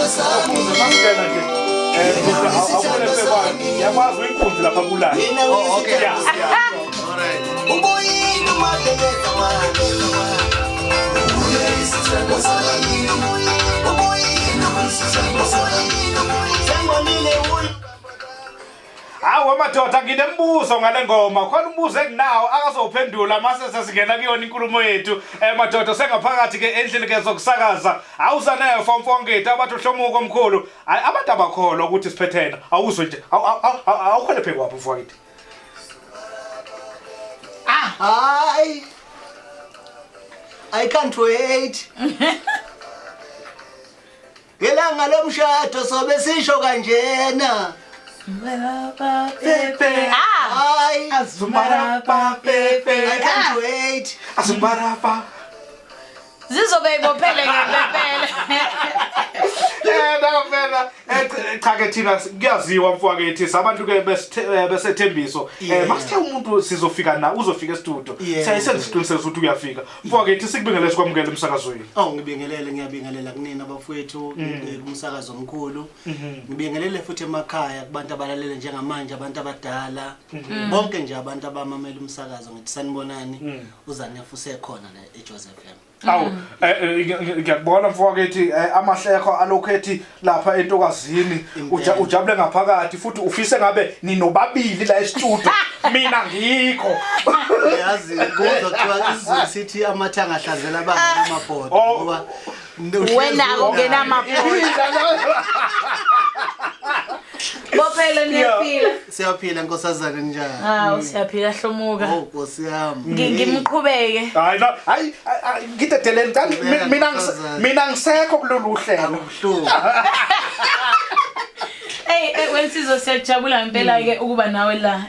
Masingena nje. Awukhona phezu Ngiyakwazi uyinkunzi lapha kulayo. Oh, okay. Yeah. All right. Ubuyini umabhekeza wami? Ubuyini, ubuyini, ubuyini, sengibonile uyu. Hawu madoda, nginembuzo ngale ngoma. Khona umbuzo enginawo akazowuphendula mase sesingena kuyona inkulumo yethu. Madoda, sengaphakathi ke endlini ke zokusakaza. Awuzanefa mfongeti abathi uhlomuko omkhulu. Hayi, abantu abakholwa ukuthi siphethena. Awuzwe nje. Awukhona phe kwapho, mfowethu. Hayi. I can't wait. Ngelanga lomshado sobe sisho kanjena. Pepe. Ah! Hayi. Azumbarapa pepe. I can't wait. Azumbarapa. Zizobe ibophele ngempela. Nakafela, cha ke, thina kuyaziwa, mfowethu, sabantu ke besethembiso. Masithe umuntu sizofika na uzofika e-studio. Siyayisenza isiqiniseko ukuthi uyafika. Mfowethu, sikubingelele, sikwamukele emsakazweni. Oh, ngibingelele, ngiyabingelela kunina bafowethu kumsakazo omkhulu. Ngibingelele futhi emakhaya kubantu abalalele njengamanje, abantu abadala. Bonke nje abantu abamamela umsakazo, ngithi sanibonani. Uzanefu usekhona la eJozi FM. Awu, ngiyakubona, mfowethu, amahleko alokhu ethi lapha entokazini. Ujabule ngaphakathi futhi ufise ngabe ninobabili la e-studio, mina ngikho. Yazi kuzwa kuthiwa isiZulu sithi amathanga ahlazela abangenamabhodo ngoba uhlezi Wena ungena amabhodo. Bophele, niyaphila? Siyaphila, nkosazana, njani? Hawu, siyaphila, hlomuka. Oh, nkosi yami. Ngimqhubeke. Hayi no, hayi, hayi, ngidedeleni kanti Qhubeka, nkosazana. Mina ngisekho kulolu hlelo. Akubuhlungu. Hey, wensizwe, siyajabula ngempela ke ukuba nawe la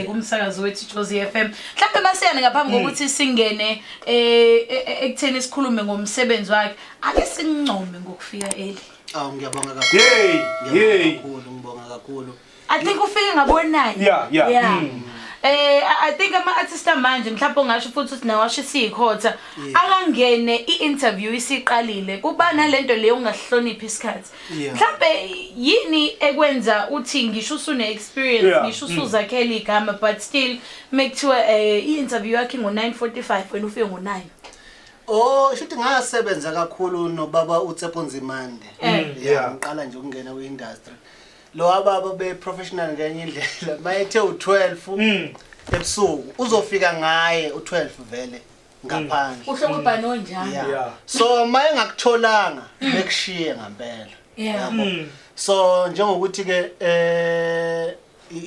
kumsakazo wethu Jozi FM. Mhlawumbe masiyane ngaphambi kokuthi singene ekutheni sikhulume ngomsebenzi wakhe, ake sincome ngokufika early. Awu, ngiyabonga kakhulu. Hey, Ngiyabonga hey. kakhulu, ngibonga kakhulu. I think ufike ngabo-9. Yeah. Yeah. I think ama artist manje, mhlawumbe ungasho futhi ukuthi nawasho isikhotha, akangene i-interview isiqalile, kuba nalento leyo ungahloniphi isikhathi. Mhlawumbe yini ekwenza uthi ngisho usune experience, ngisho usuzakhela igama, but still mekuthiwa i-interview yakhe ngo-9:45, wena ufike ngo-9? Oh, shuthi ngasebenza kakhulu nobaba uTshepo Nzimande. Yeah, ngiqala nje ukungena kwi-industry. Lo ababa be professional ngenye indlela. Mayethe u12 ebusuku uzofika ngaye u12 vele ngaphandle. Uhloko ubhani onjani? Yeah. So maye ngakutholanga bekushiye ngempela. Yabo. So njengokuthi ke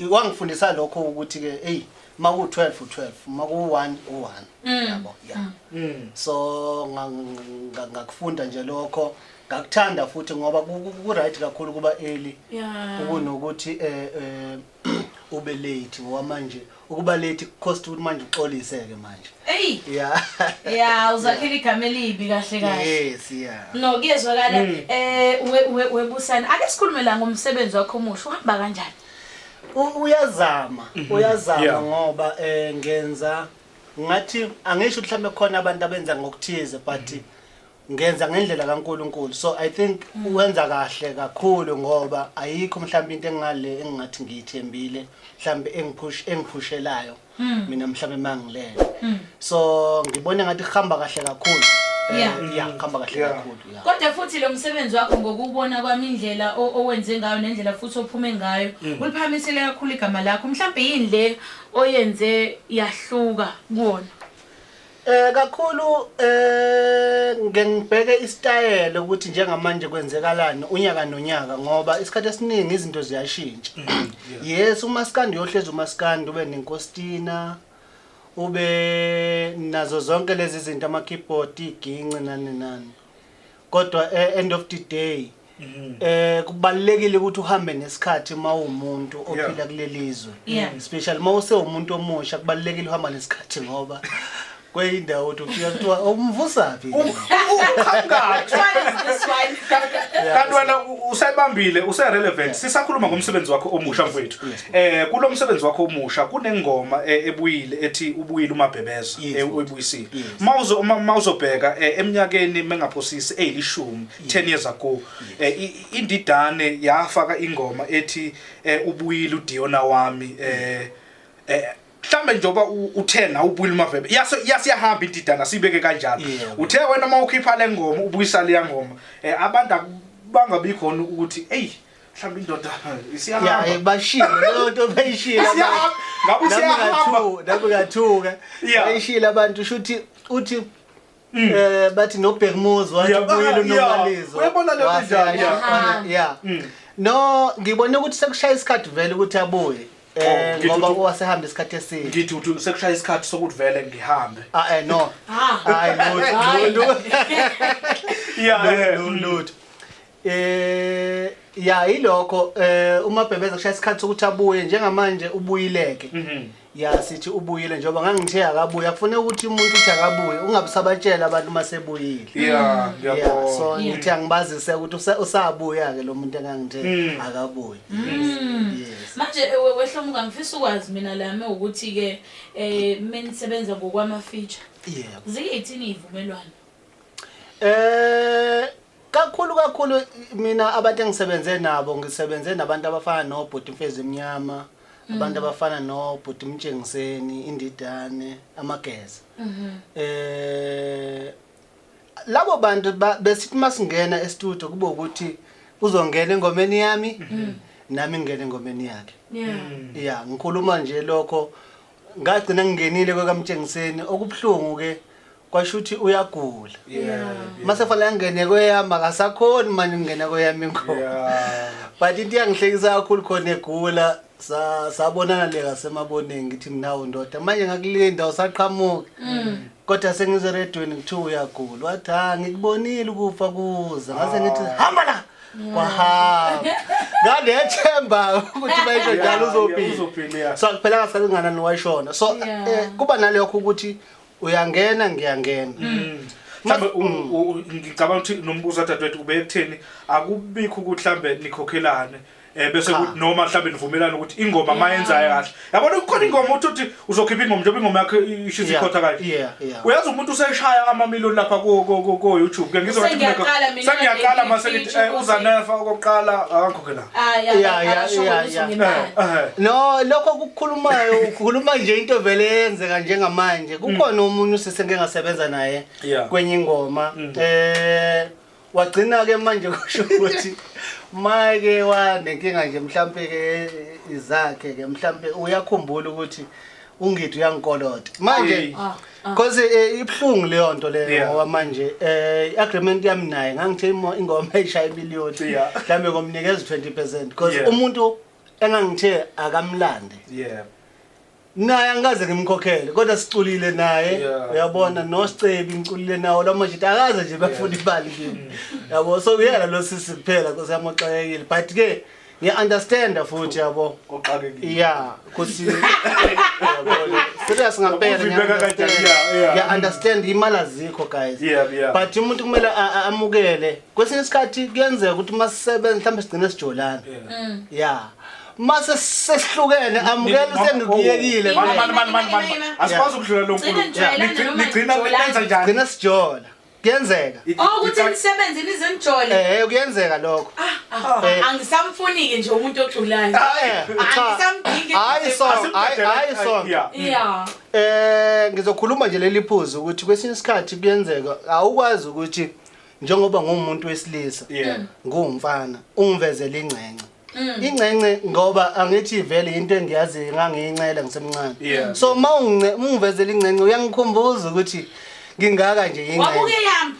wangifundisa lokho ukuthi ke, hey, maku 12 u12, maku 1 u1, yabo, yeah. So ngakufunda nje lokho, ngakuthanda futhi ngoba ku right kakhulu kuba early ukunokuthi ube late, ngoba manje ukuba late cost ukuthi manje uxolise ke manje. Ey. Yeah. Yeah, uzakhela igama elibi kahle kahle. Yes, yeah. No, kuyezwakala. Webusana, ake sikhulume la ngomsebenzi wakho omusha, uhamba kanjani? Uyazama, uyazama ngoba ngenza ngathi angisho ukuthi mhlawumbe khona abantu abenza ngokuthize, but ngenza ngendlela kaNkuluNkulu, so I think wenza kahle kakhulu ngoba ayikho mhlawumbe into engale engingathi ngiyithembile mhlawumbe engiphushelayo mina mhlawumbe mangilele, so ngibona ngathi kuhamba kahle kakhulu. Yeah, kuhamba kahle kakhulu, yeah. Kodwa futhi lo msebenzi wakho, ngokubona kwami indlela owenze ngayo nendlela futhi ophume ngayo, uliphakamisile kakhulu igama lakho. Mhlawumbe yini le oyenze yahluka kuwona? Kakhulu ngeke ngibheke isitayela ukuthi njengamanje kwenzekalani unyaka nonyaka, ngoba isikhathi esiningi izinto ziyashintsha. Yes, umaskandi uyohlezi umaskandi, ube nenkostina, ube nazo zonke lezi zinto, ama keyboard, iginci, nani nani. Kodwa end of the day kubalekile ukuthi uhambe nesikhathi mawumuntu ophila kulelizwe. Especially mawusewumuntu omusha, kubalekile uhamba nesikhathi ngoba kweyindawo uthi ufika kuthiwa umvusaphi. Uqhamukathi. Which one is this one? Kanti wena usayibambile, use-relevant. Sisakhuluma ngomsebenzi wakho omusha, mfowethu. Kulo msebenzi wakho omusha kunengoma ebuyile ethi Ubuyile uMabhebeza, oyibuyisile. Mawuzo mawuzobheka eminyakeni mengaphosisi eyilishumi, 10 years ago, Indidane yafaka ingoma ethi Ubuyile uDiona wami. Mhlambe njengoba uthe na ubuyile uMavebe, yase yasiyahamba Indidana, sibeke kanjalo. Uthe wena uma ukhipha le ngoma, ubuyisa leya ngoma, abantu bangabikhona ukuthi ey, mhlawumbe indoda isiyahamba. Ya, bashilo leyo nto, bayishilo. Isiyahamba ngabe usiyahamba. Nami ngathuka. Bayishilo abantu, shuthi uthi bathi noBhekumuzi wathi ubuyile uNomalizo. Uyabona leyo njani? Yeah. No, ngibone ukuthi sekushaya isikhathi vele ukuthi abuye. Ngithi Ngoba wasehamba isikhathi eside. Ngithi uthi sekushaya isikhathi sokuthi vele ngihambe. Ah, no. Ah. Hayi, lutho, lutho. Lutho. Ya, ilokho, uMabhebeza kushaya isikhathi sokuthi abuye. Njengamanje ubuyileke. Ya, sithi ubuyile njengoba ngangithe akabuye. Akufanele ukuthi umuntu uthi akabuye ungabisabatshela abantu masebuyile. Yeah, ngiyabona. So ngithi angibazise ukuthi usabuya ke lo muntu engangithe akabuye. Yes. Manje wehlomuka, ngifisa ukwazi mina lami ukuthi ke menisebenza ngokwama feature. Ziyithini ivumelwano? Kakhulu kakhulu mina abantu engisebenze nabo, ngisebenze nabantu abafana noBhuti Mfezi Emnyama, abantu abafana noBhuti Mtshengiseni, Indidane, Amageza. Labo bantu besithi masingena e-studio kube ukuthi uzongena engomeni yami, nami ngingena engomeni yakhe. Ya, ngikhuluma nje lokho ngagcina ngingenile kwekaMtshengiseni. Okubhlungu ke kwasho ukuthi uyagula. Mase fanele angene kweyami, akasakhoni manje ngingena kweyami ingoma. But into iyangihlekisa kakhulu khona egula, sabonana le ngasemaboneni, ngithi mina, "Hawu ndoda, manje ngakulinda usaqhamuka." Kodwa sengizwe eredweni kuthiwa uyagula. Wathi, "Ha, ngikubonile ukufa kuza." Ngase ngithi, "Hamba la." Kwahamba. Nganethemba ukuthi bayisho njalo uzophila. Uzophila, yeah. So kuphela kasalingana nowayishona. So kuba nalokho ukuthi uyangena, ngiyangena. Mhlambe ngicabanga ukuthi nombuzo dadewethu ube ekutheni akubikho ukuthi mhlambe nikhokhelane, bese Cha. kuthi noma mhlambe nivumelane ukuthi ingoma mayenzayo kahle. Yabona, kukhona ingoma uthi uzokhipha ingoma, njengoba ingoma yakhe ishisa ikhotha kanje. Uyazi umuntu useshaya amamiliyoni lapha ku YouTube. Ke ngizwa ngathi Sengiyaqala mina. Sengiyaqala mase ngithi Feature ukuthi- uzanefa okokuqala akangikhokhela. Ah, akasho ukuthi ngemali. No, lokho kukhulumayo ukhuluma nje into vele yenzeka njengamanje. Kukhona omunye usisi engike ngasebenza naye kwenye ingoma. Wagcina ke manje kusho ukuthi make wanenkinga nje, mhlambe ke izakhe ke, mhlambe uyakhumbula ukuthi ungithi uyangikolota manje. Hey. Because ibhlungu leyo nto leyo, ngoba manje i-agreement yami naye ngangithe ingoma eyishaya imiliyoni, mhlambe ngomnikeza 20%, because umuntu engangithe akamlande naye angikaze ngimkhokhele, kodwa siculile naye. Uyabona, noSicebi ngiculile nawo lamanje, akaze nje bafuna imali kimi, yabo. So uyena lo sisi kuphela, nkosi yami, oxakekile, but ke ngiya-understanda futhi, yabo. Oxakekile. Yeah, kuthi yabona, serious ngampela. Uzibeka kanjani? Yeah. Ngiya-understand, imali azikho, guys. But umuntu kumele amukele. Kwesinye isikhathi kuyenzeka ukuthi uma sisebenza mhlawumbe sigcine sijolana. Yeah, mase sesihlukene, amukela sengikuyekile. Mani, mani, mani, mani, mani. Ima. Asikwazi ukudlula lo Gcina nkulumo. nijwayelana noma Nigcina nijolana. nenza njani? Gcina sijola, kuyenzeka. Oh, ukuthi nisebenze nize nijole. Kuyenzeka lokho. Ah, angisamfuni-ke nje umuntu oculayo. Cha. Angisamdingi. Hayi so, hayi, hayi so. Ngizokhuluma nje leli phuzu ukuthi kwesinye isikhathi kuyenzeka awukwazi ukuthi njengoba ngumuntu wesilisa, ngumfana, ungivezele ingcence. Ingcence, ngoba angithi vele into engiyazi ngangiyincela ngisemncane. So mawungice ungivezele ingcence, uyangikhumbuza ukuthi ngingaka nje ingcence. Wabuke yami.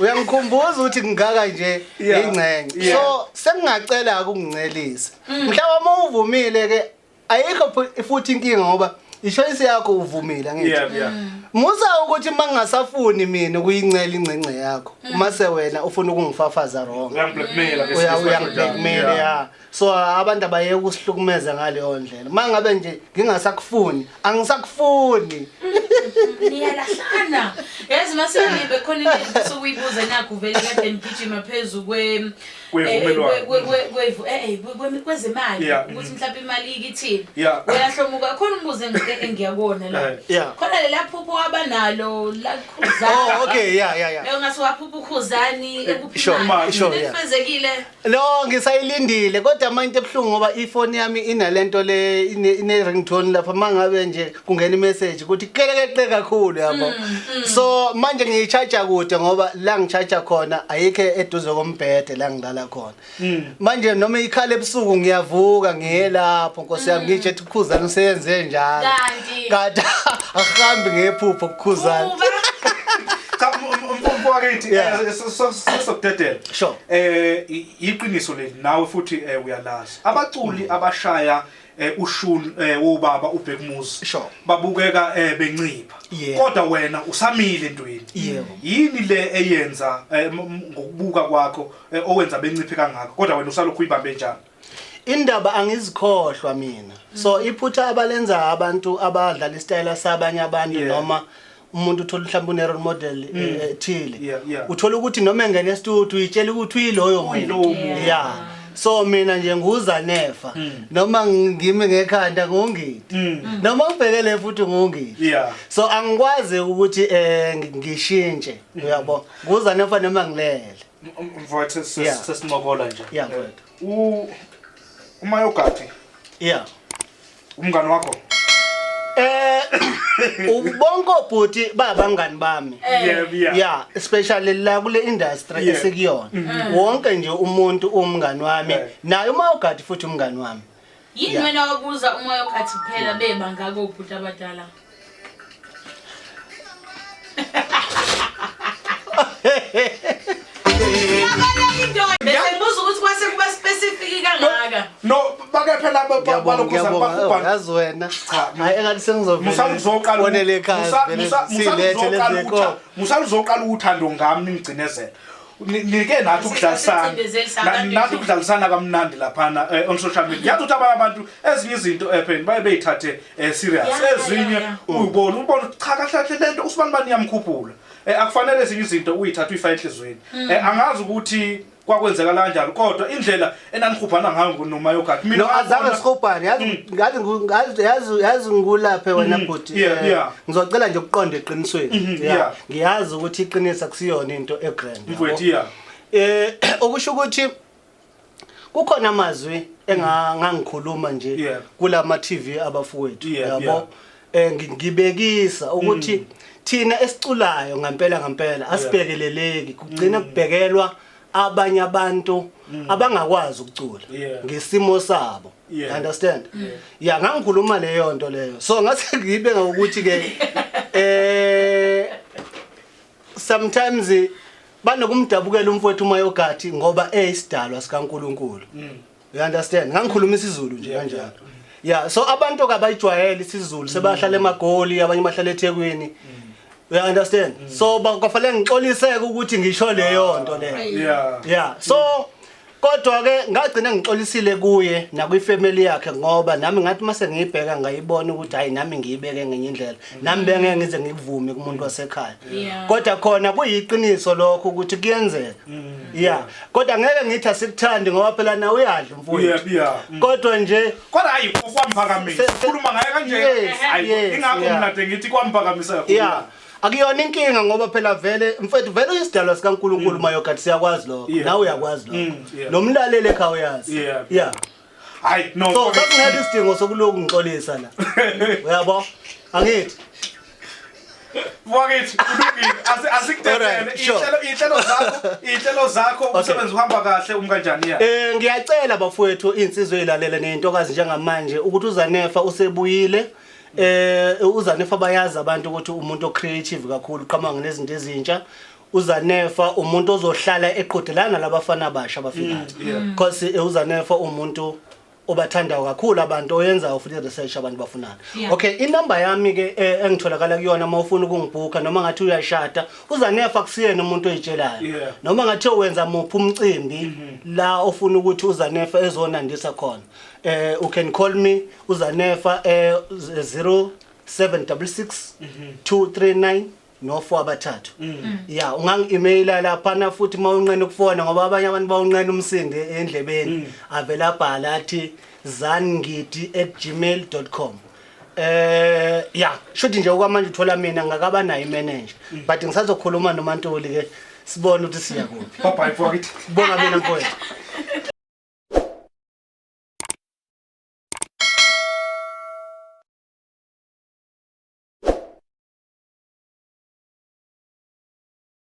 Uyangikhumbuza ukuthi ngingaka nje ingcence. So sengingacela ukungincelisa. Mhlawumbe uma uvumile ke ayikho futhi inkinga, ngoba i-choice yakho, uvumile, angithi? Yeah. Musa ukuthi mangingasafuni mina ukuyincela ingcence yakho, uma sewena ufuna ukungifafaza wrong. Uyangiblackmail ke. Uyangiblackmail, ya. So abantu abayeke ukusihlukumeza ngaleyo ndlela. Mangabe nje ngingasakufuni, angisakufuni. Niyalahlana. Yazi mase bekhona into engifisa ukuyibuza nakho vele kade nigijima phezu kwe Kwevumelwano. kwezemali ukuthi mhlawumbe imali ikithini. Uyahlomuka khona umbuzo engiyakuwona la. Khona lela phupho wabanalo lakhuzana. Oh, okay, yeah. Leyo ngathi waphupha ukhuzani ekuphila. Sure, yeah. Lifezekile. No, ngisayilindile kodwa manje into ebuhlungu ngoba ifoni yami inalento le ine ringtone lapha mangabe nje kungena imessage ukuthi kelekeqe kakhulu yabo. So manje ngiyicharge kude ngoba la ngicharge khona ayikho eduze kombhede la ngilala khona. Manje noma ikhala ebusuku ngiyavuka ngiye lapho Nkosi yami ngitshe ethi ukhuzana useyenze njalo. Kanti akuhambi ngephupho ukukhuzana. Cha mfowethu sesokudedela. Sure. Iqiniso leli nawe futhi uyalazi. Abaculi abashaya ushun wobaba uBhekumuzi Sure. babukeka bencipha. Kodwa wena usamile entweni. Yini le eyenza ngokubuka kwakho owenza benciphe kangaka kodwa wena usalokhu uyibambe njani? Indaba angizikhohlwa mina. So iphutha abalenza abantu abadlala isitayela sabanye abantu noma umuntu uthola mhlawumbe une role model ethile. Uthola ukuthi noma engena e-studio uyitshela ukuthi uyiloyo muntu. Yeah. So mina nje nguZanefa noma ngimi ngekhanda ngungidi noma ngibhekele futhi ngungidi. So angikwazi ukuthi ngishintshe uyabo. NguZanefa noma ngilele. Mfowethu sesincokola nje. Yeah. UMayogati. Yeah. Umngani wakho? Ubonke obhuti babangani bami. Yeah. Especially la kule industry esikuyona. Wonke nje umuntu umngani wami. Naye uMayogati futhi umngani wami. Yini wena wakubuza uMayogati kuphela beba ngako obhuti abadala? Bese ngibuza ukuthi kwase kuba specific kangaka. No, bake phela balokhuza bakubhala. Yazi wena. Hayi engathi sengizovela. Musaluzoqala onele ekhaya vele silethe lezeko. Musaluzoqala uthando ngami ningcinezela. Nike nathi ukudlalisana. Nathi ukudlalisana kamnandi laphana on social media. Yazi ukuthi abanye abantu ezinye izinto epheni baye beyithathe serious. Ezinye uyibona ubona cha kahle kahle lento usibani bani yamkhuphula. Akufanele ezinye izinto uyithathe uyifake enhlizweni. Angazi ukuthi kwakwenzeka kanjani kodwa indlela enanihubhana ngayo noMayogati. Mina azange sihubhane yazi yazi ngulaphe wena bhuti. Ngizocela nje ukuqonda eqinisweni. Ngiyazi ukuthi iqiniso akusiyona into egrand. Mfowethu okusho ukuthi kukhona amazwi engangikhuluma nje kulama TV abafowethu yabo. Ngibekisa ukuthi thina esiculayo ngempela ngempela asibhekeleleki kugcina kubhekelwa abanye abantu abangakwazi ukucula ngesimo sabo. You understand? Yeah, ngangikhuluma leyo nto leyo. So ngase ngibe ngokuthi ke sometimes banokumdabukela umfowethu uMayogati ngoba eyisidalwa sikaNkuluNkulu. You understand? Ngangikhuluma isiZulu nje kanjalo. Yeah, so abantu abayijwayele isiZulu sebahlala eMagoli, abanye bahlala eThekwini. You understand? So kwafanele ngixoliseke ukuthi ngisho leyo nto leyo. Yeah. So kodwa ke ngagcina ngixolisile kuye nakwifamily yakhe ngoba nami ngathi mase ngiyibheka ngayibona ukuthi hayi nami ngiyibeke ngenye indlela. Nami bengeke ngize ngikuvume kumuntu wasekhaya. Kodwa khona kuyiqiniso lokho ukuthi kuyenzeka. Yeah. Kodwa ngeke ngithi asikuthandi ngoba phela nawe uyadla mfowethu. Kodwa nje kodwa hayi kwamphakamisa. Khuluma ngaye kanje. Hayi ingakho mina ngithi kwamphakamisa kakhulu. Yeah. Akuyona inkinga ngoba phela vele mfethu vele uyisidalwa sikaNkuluNkulu Mayogati siyakwazi lokho. Nawe uyakwazi lokho. Nomlaleli ekhaya uyazi. Yeah. Hayi no. So sasingeke isidingo sokuloku ngixolisa la. Uyabo? Angithi. Mfowethu kulungile. Asikudedele. Inhlelo zakho umsebenzi uhamba kahle umkanjani ya? Ngiyacela bafowethu insizwe ezilalele nezintokazi njengamanje ukuthi uZanefa usebuyile. uZanefa bayazi abantu ukuthi umuntu ocreative kakhulu uqhamuka nezinto ezintsha. uZanefa umuntu ozohlala eqhudelana labafana abasha abafikayo. Because uZanefa umuntu obathandayo kakhulu abantu oyenzayo futhi research abantu bafunana. Okay, inamba yami ke engitholakala kuyona mawufuna ukungibhuka noma ngathi uyashada, uZanefa kusiyena umuntu oyitshelayo. Noma ngathi wenza muphi umcimbi la ofuna ukuthi uZanefa ezonandisa khona. You can call me uZanefa 0 766 239 no 4 abathathu. Ya, ungangi-emaila laphana futhi uma unqena ukufona, ngoba abanye abantu bawunqena umsindo endlebeni, avela abhala athi zangidi@gmail.com. Ya, shuthi nje okwamanje uthola mina, ngakaba nayo imanager, but ngisazokhuluma noMantuli ke, sibone ukuthi siya kuphi. Bye bye, mfowethu. Bonga mina, mfowethu.